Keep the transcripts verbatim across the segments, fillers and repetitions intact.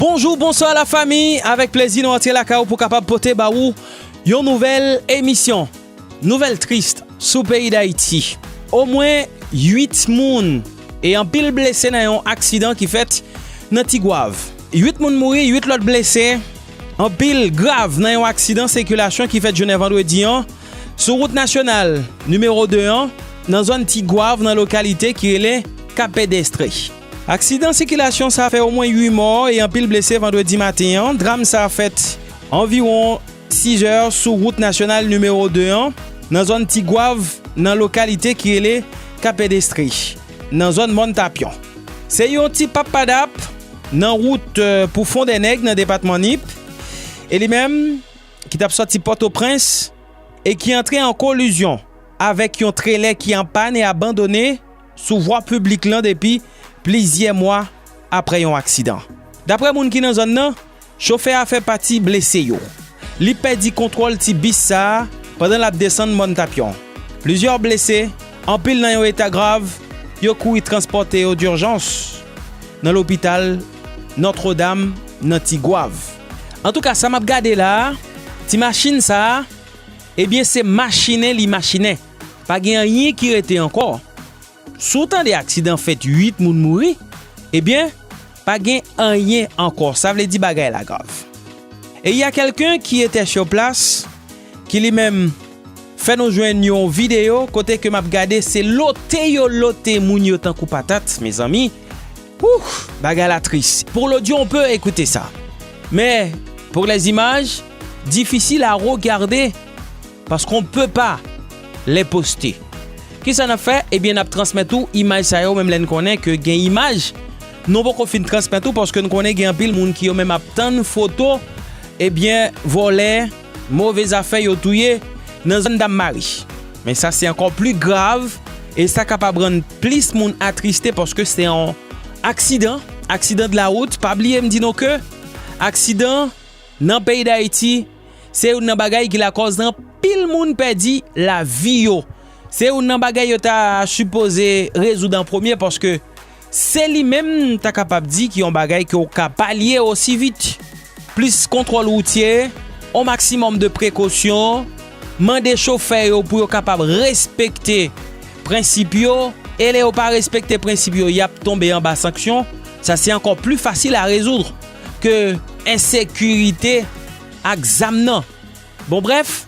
Bonjou, bonswa la fami. Avèk plezi nou antre lakay ou pou kapab pote ba ou yon nouvèl emisyon. Nouvèl tris sou peyi Dayiti. Omwen uit moun e anpil blese nan yon aksidan ki fèt nan Tigwav. Uit moun mouri, uit lòt blese. Anpil grav nan yon aksidan sikilasyon ki fèt jounen vandredi an sou wout nasyonal nimewo de an nan zòn Tigwav nan lokalite ki rele Kapedestre. Aksidan sikilasyon sa fè omwen uit mò e anpil blese vandredi maten an. Dram sa fèt anviwon sizè sou wout nasyonal nimewo de an nan zòn Tigwav nan lokalite ki rele Kapedestre nan zòn Mòn Tapyon. Se yon ti pappadap nan wout, eh, pou Fondènèg nan depatman Nip e li menm ki t ap sòti Pòtoprens e ki antre an kolizyon avèk yon trelè ki an pàn e abandone sou vwa piblik lan depi plizyè mwa apre yon aksidan. Daprè moun ki nan zòn nan, chofè a fè pati blese yo. Li pèdi kontwòl ti bis sa a pandan l ap desann Mòn Tapyon. Plizyè blese, anpil nan yon eta grav, yo kouri transpòte yo dijans nan lopital Nòtredam nan Tigwav. Antouka, sa m ap gade la a, ti machin sa a, ebyen, se machinen li machinen. Pa gen anyen ki rete ankò. Si w tande aksidan fèt, uit moun mouri, ebyen, pa gen anyen ankò. Sa vle di bagay la grav. Et il y a quelqu'un qui était sur place, ki li menm fè nou jwenn yon videyo kote ke m ap gade se lote yo lote moun yo tankou patat, mezanmi. Ouh, bagay la tris. Pour l'audio, on peut écouter ça. Mais pour les images, difficile à regarder parce qu'on peut pas les poster. Kisa n ap fè? Ebyen, n ap transmèt ou imaj sa yo, menm lè n konnen ke gen imaj nou poko fin transmèt ou, paske n konnen gen anpil moun ki yo menm ap tann foto, ebyen, vòlè, move zafè yo touye nan zòn Dam Mari. Men sa se ankò pli grav e sa kapab rann plis moun atriste paske se yon aksidan, aksidan de la wout. Pa bliye m di nou ke aksidan nan peyi Dayiti, se youn nan bagay ki lakòz anpil moun pèdi lavi yo. Se youn nan bagay yo ta sipoze rezoud an premye, paske se li menm, m ta kapab di, ki yon bagay ke w ka palye osi vit. Plis kontwòl woutye, on maksimòm de prekosyon, mande chofè yo pou yo kapab respekte prensip yo, e lè yo pa respekte prensip yo, y ap tonbe anba sanksyon. Sa se ankò pli fasil a rezoud ke ensekirite ak zam nan. Bon, brèf,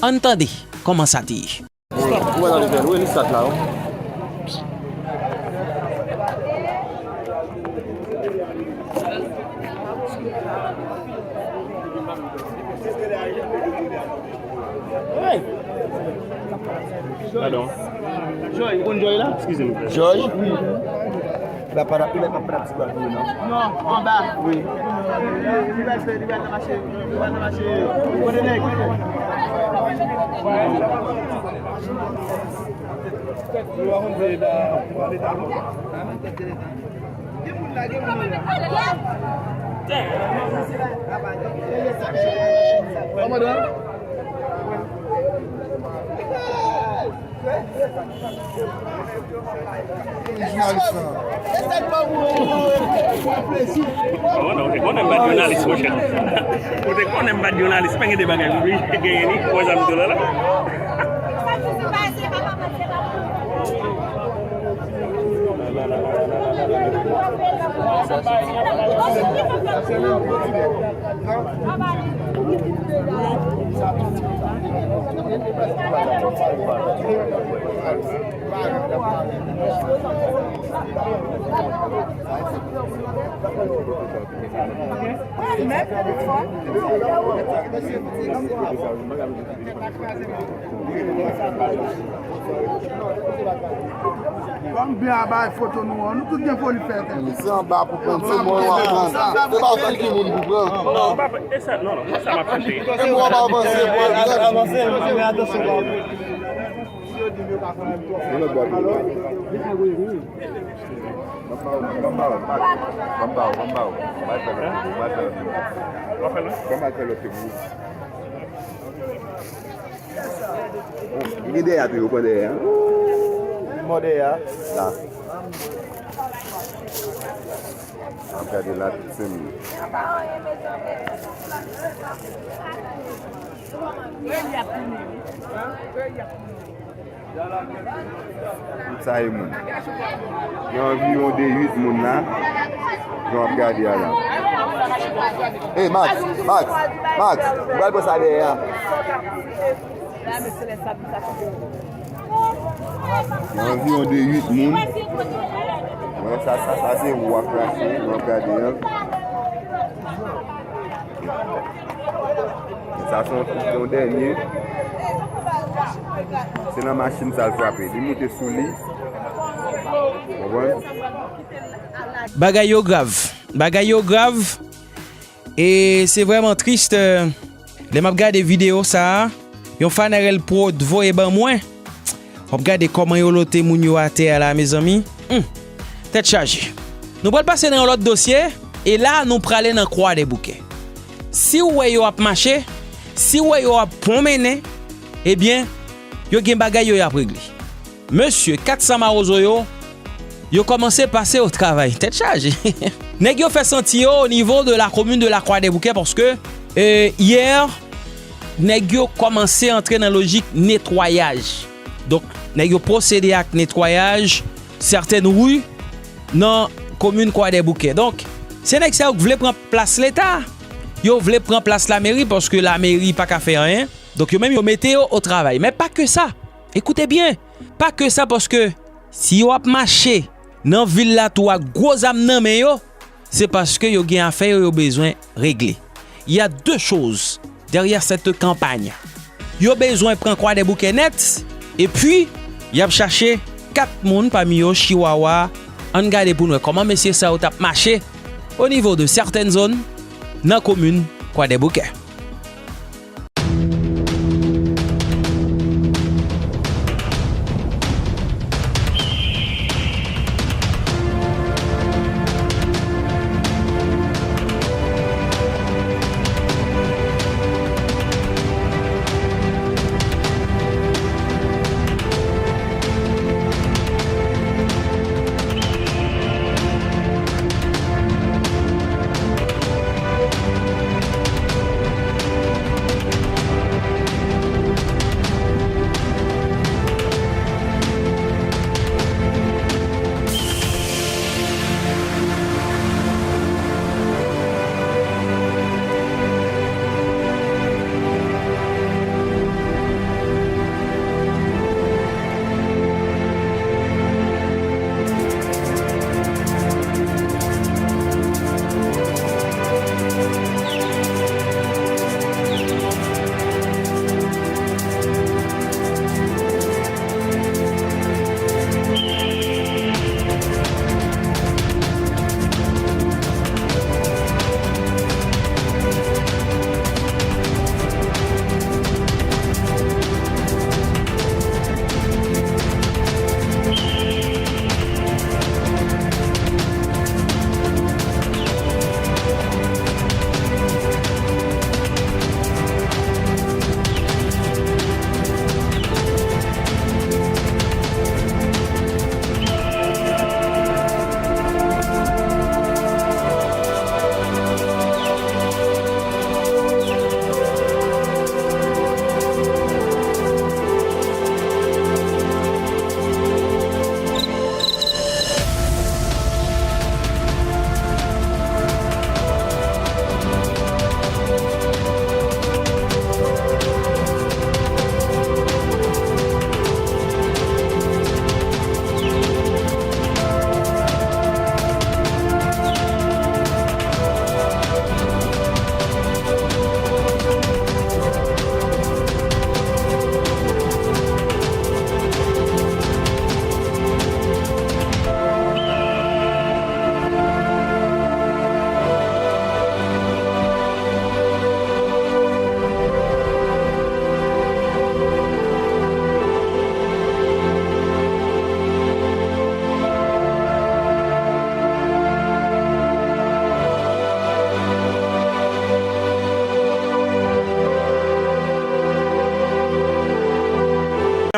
ann tande kòman sa te ye. Ou wè nan level, wi, li stat la, wi. Hey! Padon. Joy, ou konn Joy la? Eskize m. Joy? Wi. Li pa, li pa, li pa ti bwa tou, non? Non, anba. Wi. Li pral fè, li pral nan mache, li pral nan mache. Kote nèg? Li pa konn se ba, ba leta, non? Kòmandan? Jounalis lan. Bon, non, ou te konnen m pa t jounalis, monchè. Ou te konnen m pa t jounalis, pa gen de bagay m oblije genyen li, ou wè sa m di w la la. Ban m byen a bay foto nou an. Nou tout gen foli fè tèt. Se anba pou pran se mwen w ap pran. Se pa otan ki moun pou pran. Non, non, pa, e sa, non, non, sa m ap chèche. E mwen w ap avanse pou l. Avanse, men atansyon pa. Yon lòt bò tou. Ban m ba w, ban m ba w, ban m ba w, ban m ba w. Mwen fè lòt, mwen fè lòt. Ban m al fè lòt ke moun. Bon, li gen dèyè a toujou, pran dèyè a. Li mò dèyè a. La. N ap gade la tout semèn. Tout sa e moun. Gen anviwon de uit moun la. Jan w ap gade a la. Hey, Max, Max, Max, ou pral pran sa dèyè a. Gen anviwon de uit moun. Wè, sa, sa, sa se wou ak rasin, nou ap gade an. Sa se yon, yon dènye. Se nan machin sa l frape. Li moute sou li. Konprann? Bagay yo grav. Bagay yo grav. E se vrèman tris, euh, lè m ap gade videyo sa a, yon Fanarel Prod voye ban mwen. W ap gade kòman yo lote moun yo atè a la, mezanmi. Hmm. Tèt chaje. Nou pral pase nan yon lòt dosye, e la, nou prale nan Kwadèboukè. Si w wè yo ap mache, si w wè yo ap pwonmennen, ebyen, yo gen bagay yo y ap regle. Mesye, kat san mawozo yo, yo kòmanse pase o travay. Tèt chaje. Nèg yo fè santi yo o nivo de la komin de la Croix des Bouquets paske, euh, yè, nèg yo kòmanse antre nan lojik netwayaj. Donk, nèg yo pwosede ak netwayaj sètèn ri nan komin Croix des Bouquets. Donk, se nèg sa yo k vle pran plas Leta. Yo vle pran plas lameri paske lameri pa ka fè anyen. Donk, yo menm yo mete yo o travay. Men pa ke sa. Ekoute byen. Pa ke sa, paske si yo ap mache nan vil la tou ak gwo zam nan men yo, se paske yo gen afè yo, yo bezwen regle. Il y a deux choses derrière cette campagne. Yo bezwen pran Kwadèboukè nèt, epi y ap chache kat moun, pami yo Chiwawa. Ann gade pou n wè kòman mesye sa yo t ap mache o nivo de sètèn zòn nan komin Kwadèboukè.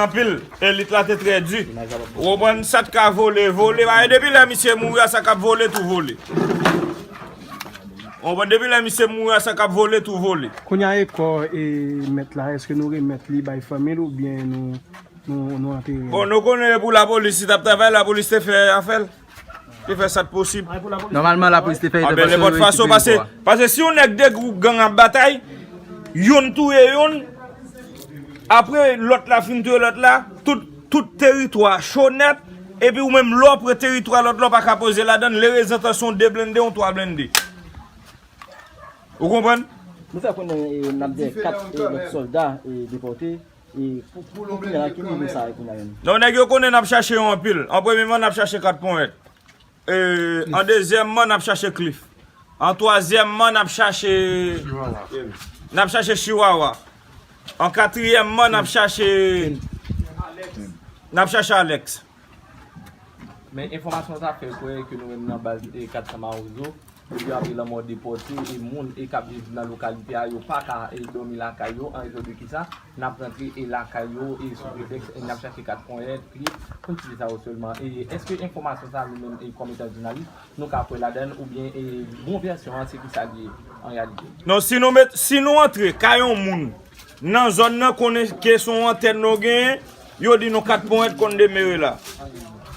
Anpil, elit la te trè di. Ou konprann, sa t ka vole, vole. Ba, e depi lè misye mouri a, sa k ap vole, tou vole. Ou konprann, depi lè misye mouri a, sa k ap vole, tou vole. Kounye a, e kò e mèt la, èske nou remèt li bay fanmi l oubyen nou, nou, nou antere l? Bon, nou konnen pou lapolis, si t ap travay, lapolis te fè afè l. Te fè sa k posib. Nòmalman, lapolis te fè, te fè nenpòt fason, paske, paske si yon nèg de gwoup gang ap batay, youn touye youn, apre lòt la fin touye lòt la, tout, tout teritwa cho nèt, epi ou menm lè w pran teritwa lòt la, w pa ka poze ladan l, lerezan tan se yon de blende, yon twa blende. Ou konprann? Nou fè konnen, e, n ap gen kat, e, lòt sòlda, e, depòte, e, pou, pou kounye a, ki nivo sa ye kounye a menm? Non, nèg yo konnen n ap chache yo anpil. An premyeman, n ap chache kat ponyèt. E, an dezyèmman, n ap chache Cliff. An twazyèmman, n ap chache, n ap chache Chihuahua. An katriyèmman, n ap chache, n ap chache Alex. Men enfòmasyon sa fè kwè ke nou menm nan baz, e, kat san Mawozo, depi apre lanmò depòte, e moun, e, k ap viv nan lokalite a, yo pa ka, e, dòmi lakay yo, an rezon de kisa? N ap rantre, e, lakay yo, e, sou pretèks, e, n ap chache kat ponyèt, Cliff, pou n site sa yo sèlman. E èske enfòmasyon sa, nou menm, e, kòm etan jounalis, nou ka kwè ladan l, oubyen, e, bon vèsyon an, se kisa li ye, an reyalite? Non, si nou met, si nou antre kay yon moun, nan zòn nan, konnen ke se yon antèn nou genyen, yo di nou kat ponyèt konn demere la.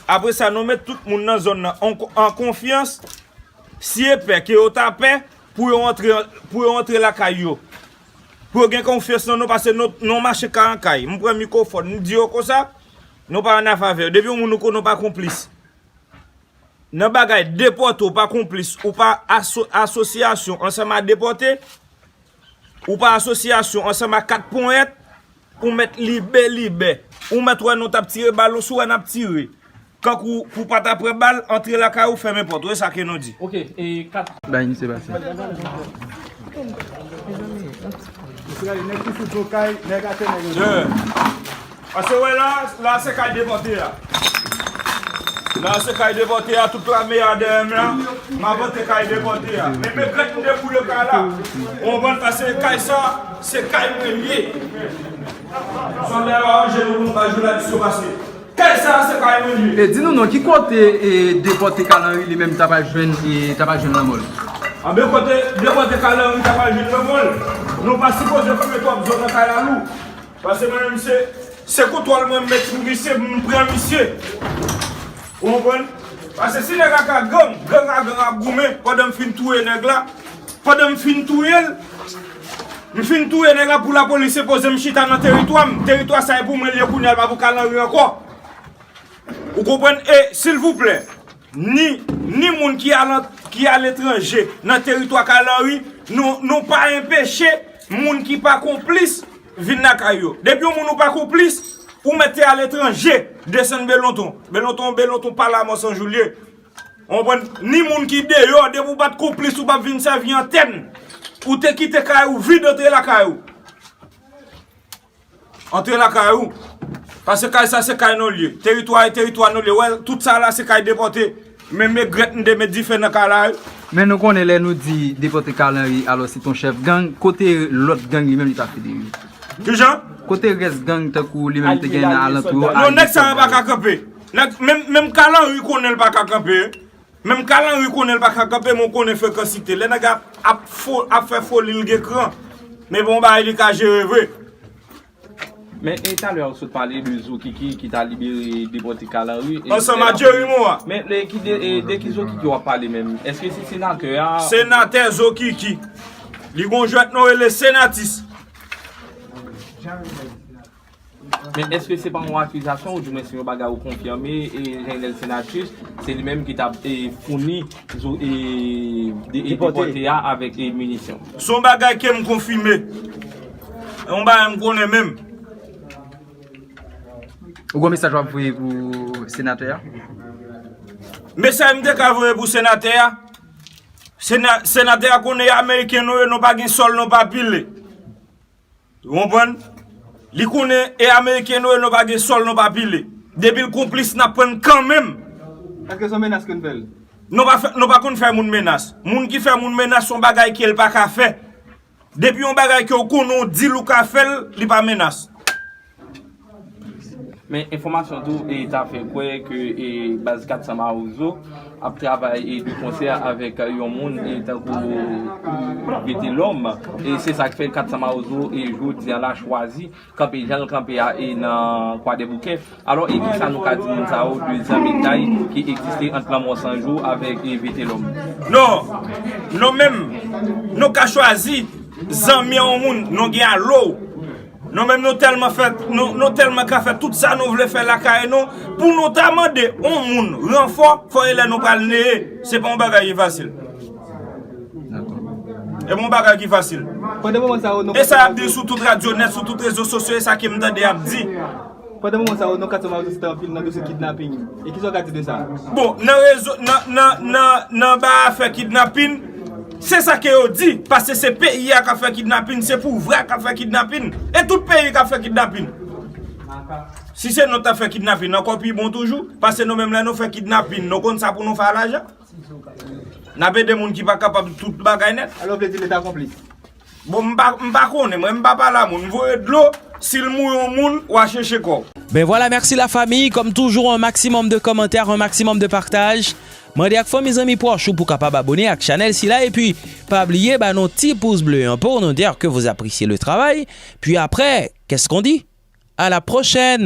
Apre sa, nou met tout moun nan zòn nan an, an konfyans, si e pè ke yo ta pè pou yo antre, pou yo antre lakay yo. Pou yo gen konfyans nan nou, paske nou, nou mache kay an kay. M pran mikwofòn, m di yo konsa, nou pa an afè avè yo. Depi yon moun nou konnen w pa konplis. Nan bagay depòte, ou pa konplis, ou pa aso-, asosyasyon ansanm a depòte, ou pa asosyasyon ansanm a kat ponyèt, ou mèt libè, libè. Ou mèt wè nou t ap tire bal, ou si w wè n ap tire. Kankou pou pa ta pran bal, antre lakay ou, fèmen pòt ou. E sa ke nou di. Ok, e kat. Bay misye pase. Misye gade, nèg ki fout yo kay, nèg atè, nèg yo. Paske wè la, la se kay depòte a. La se kay depòte a, tout lame a dèyè m la. M avante kay depòte a. Men, men grèt m deboule kay la. Ou konprann, paske kay sa, se kay mwen li ye. Sòlda yo aranje nou pou nou bay jounalis yo pase. Kay sa, se kay mwen li ye. E di nou non, ki kote, e, depòte Carl Henry li menm ta pral jwenn, e, ta pral jwenn lanmò l? Anben kote depòte Carl Henry ta pral jwenn lanmò l, nou pa sipoze fouye twòp zo nan kay la lou. Paske mwen menm se, se kontwòl mwen met sou misye, m pran misye. Ou konprann? Paske si nèg la ka gang, gang a gang ap goumen, pandan m fin touye nèg la, pandan m fin touye l, m fin touye nèg la pou lapolis sipoze m chita nan teritwa m. Teritwa sa e pou mwen l ye kounye a, l pa pou Carl Henry ankò. Ou konprann? E, silvouplè, ni, ni moun ki alan-, ki aletranje nan teritwa Carl Henry, nou, nou pa enpeche moun ki pa konplis vin lakay yo. Depi yon moun ou pa konplis, ou mèt te aletranje, desann Belonton. Belonton, Belonton pa Lamò San Joul ye. Ou konprann? Ni moun ki deyò, depi w pa t konplis, ou p ap vin sèvi antèn. Ou te kite kay ou vid, antre lakay ou. Antre lakay ou. Paske kay sa se kay nou l ye. Teritwa e teritwa nou l ye. Wè, tout sa la se kay depòte. Men, men grèt m te met dife nan kay la, wi. Men nou konnen lè nou di depòte Carl Henry, alò se t on chèf gang, kote lòt gang li menm li ta federe yo? Kijan? Kote rès gang tankou li menm te gen nan alantou yo? Non, nèg sa yo pa ka kanpe. Nèg, menm, menm Carl Henry konnen l pa ka kanpe. Menm Carl Henry konnen l pa ka kanpe, men w konnen frekansite. Lè nèg ap, ap fo-, ap fè foli, l gen kran. Men bon bagay, li ka jere vre. Men, e, talè a, ou sot pale de Zokiki ki ta libere, depòte Carl Henry. E, ansanm a Jerry Morin. Men, le, ki de, e, de ki Zokiki w ap pale menm? Èske se senatè a? Senatè Zokiki. Li gon jwèt nou rele Senatis. Men èske se pa yon akizasyon, oudimwen se yon bagay ou konfime, e Jeanel Senatus, se li menm ki t ap, e, founi zo-, e, de, e, depòte a avèk, e, minisyon? Se yon bagay ke m konfime. Se yon bagay m konnen menm. Ou gon mesaj w ap voye pou senatè a? Mesaj m te ka voye pou senatè a? Sena-, senatè a konnen ameriken nou ye, nou pa gen sòl, nou pa pile. Ou konprann? Li konnen e ameriken nou ye, nou pa gen sòl, nou pa pile. Depi l konplis, n ap pran l kanmenm. Èske se yon menas ke n fè l? Nou pa fè, nou pa konn fè moun menas. Moun ki fè moun menas, se yon bagay ke l pa ka fè. Depi yon bagay ke w konnen, w di l ou ka fè l, li pa menas. Men enfòmasyon tou e ta fè kwè ke e baz kat san Mawozo ap travay e de konsè avèk yon moun e tankou Vetelòm. E se sa k fè kat san Mawozo e jodi an la chwazi kanpe jan l kanpe a e nan Kwadèboukè. Alò, e kisa nou ka di moun sa yo de zanmitay ki egziste ant Lanmò San Jou avèk e Vetelòm? Non, nou menm, nou ka chwazi zanmi yon moun, nou gen alo. Nou menm nou tèlman fè, nou, nou tèlman ka fè tout sa nou vle fè lakay nou, pou nou ta mande yon moun ranfò, fò e lè nou pral neye. Se pa yon bagay ki fasil. E pa yon bagay ki fasil. Pandan moman sa yo, nou E sa y ap di sou tout radyo nèt, sou tout rezo sosyo, e sa ke m tande y ap di. Pandan moman sa yo, nou kat san Mawozo site anpil nan dosye kidnaping. E kisa w ka di de sa? Bon, nan rezo, nan, nan, nan, nan ba afè kidnaping, se sa ke yo di, paske se peyi a k ap fè kidnaping, se pouvwa k ap fè kidnaping, e tout peyi k ap fè kidnaping. Si se nou t ap fè kidnaping, ankò pi bon toujou, paske nou menm lè nou fè kidnaping, nou konn sa pou nou fè a lajan. N ap ede moun ki pa kapab tout bagay nèt. Alò, w vle di Leta konplis? Bon, m pa, m pa konnen, mwen, m pa pale a moun. M voye dlo, si l mouri yon moun, w a chèche kò w. Ben voilà, merci la famille. Comme toujours, un maximum de commentaires, un maximum de partage. Mande ak fanmi, zanmi pwòch ou pou kapab abone ak chanèl sila. Epi, pa bliye ba nou ti pous ble an pou nou dire que vous appréciez le travail. Puis après, qu'est-ce qu'on dit? À la prochaine!